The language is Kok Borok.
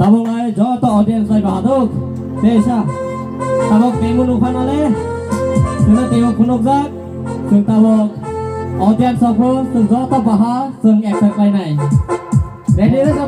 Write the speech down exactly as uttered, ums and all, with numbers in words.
Tabuk lai joto audience lai bahaduk. Teisa. Tabuk teimu nukha nale. Tuna teimu phunukjak. Chwng tabuk audience rokbo chwng joto baha chwng accept lainai. Ready rw?